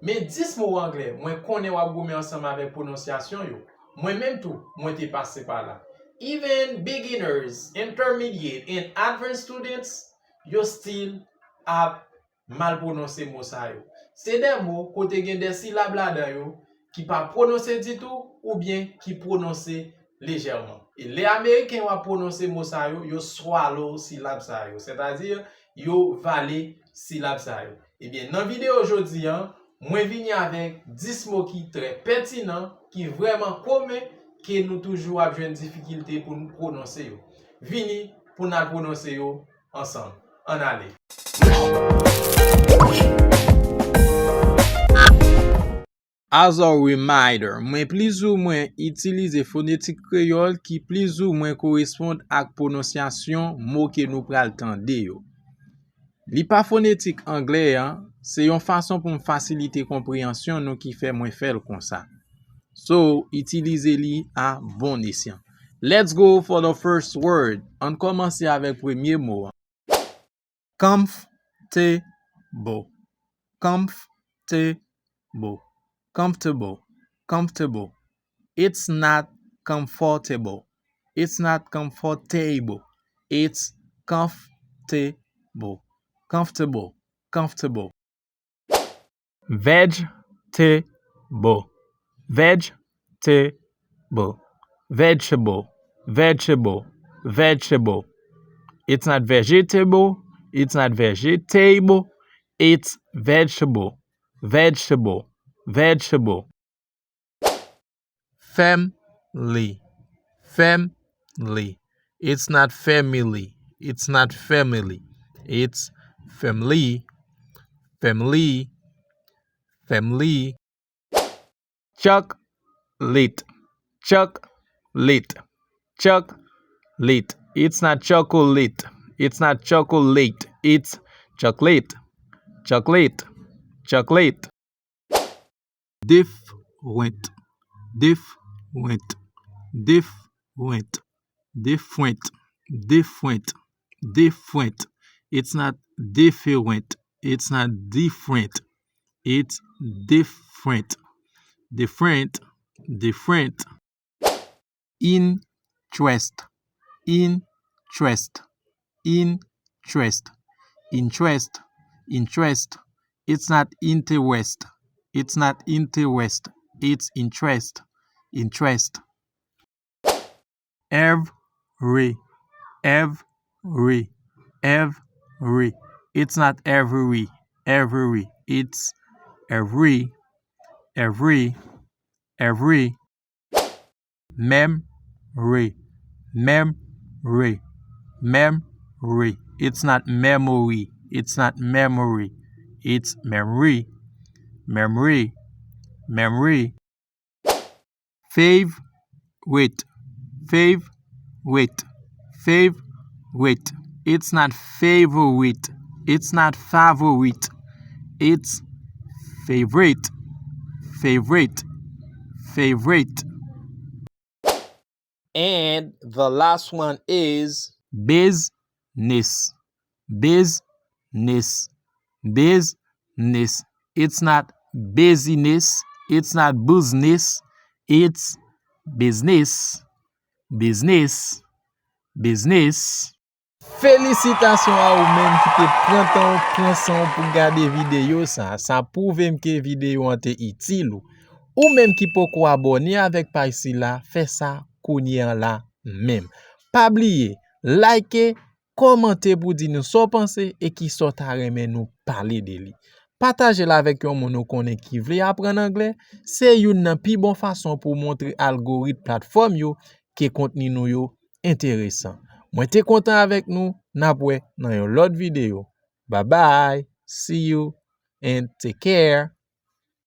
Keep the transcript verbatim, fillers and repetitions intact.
Men dis mo anglè mwen konnen w ap goumen ansanm avèk pwononsyasyon yo. Mwen menm tou, mwen te pase pa la. Even beginners, intermediate, and advanced students, yo still ap mal pwononse mo sa yo. Se de mo kote gen de silab ladan yo ki pa pwononse ditou oubyen ki pwononse lejèman. E lè Ameriken yo ap pwononse mo sa yo, yo swallow silab sa yo. Sètadi, yo vale silab sa yo. Ebyen, nan videyo jodi an, mwen vini avèk dis mo ki trè pètinan, ki vrèman komen, ke nou toujou ap jwenn difikilte pou n pwononse yo. Vini pou n al pwononse yo ansanm. Ann ale. As a reminder, mwen plizoumwen itilize fonetik kreyòl ki plizoumwen koresponn ak pwononsyasyon mo ke nou pral tande yo. Li pa fonetik anglè an, se yon fason pou m fasilite konpreyansyon nou ki fè mwen fè l konsa. So, itilize li a bon esyan. Let's go for the first word. Ann kòmanse avèk premye mo an. Comfortable. Comfortable. Comfortable. Comfortable. It's not comfortable. It's not comfortable. It's comfortable. Comfortable. Comfortable. Vegetable. Vegetable. Vegetable. Vegetable. Vegetable. It's not vegetable. It's not vegetable. It's vegetable. Vegetable. Vegetable. Family. Family. It's not family. It's not family. It's family. Family. Family. Chocolate. Chocolate. Chocolate. It's not chocolate. It's not chocolate. It's chocolate. Chocolate. Chocolate. Different. Different. Different. Different. Different. Different. It's not different. It's not different. It's different. Different. Different. Interest. Interest. Interest. Interest. Interest. It's not interest. It's not interest. It's interest. Interest. Every. Every. Every. It's not every. Every. It's every. Every. Every. Memory. Memory. Memory. It's not memory. It's not memory. It's memory. Memory. Memory. Favorite. Favorite. Favorite. It's not favorite. It's not favorite. It's favorite. Favorite. Favorite. And the last one is business. Business. Business. It's not business. It's not business. It's business. Business. Business. Felisitasyon a ou menm ki te pran tan w, pran san w pou gade videyo sa. Sa pwouve m ke videyo an te itil ou. Ou menm ki poko abòne avèk paj sila, fè sa kounye a la menm. Pa bliye, like, kòmante pou di nou sa w panse e kisa w ta renmen nou pale de li. Pataje l avèk yon moun ou konnen ki vle aprann anglè. Se youn nan pi bon fason pou w montre algoritm platfòm yo ke kontni nou yo enteresan. Mwen te kontan avèk nou, n ap wè nan yon lòt videyo. Bye bye, see you, and take care.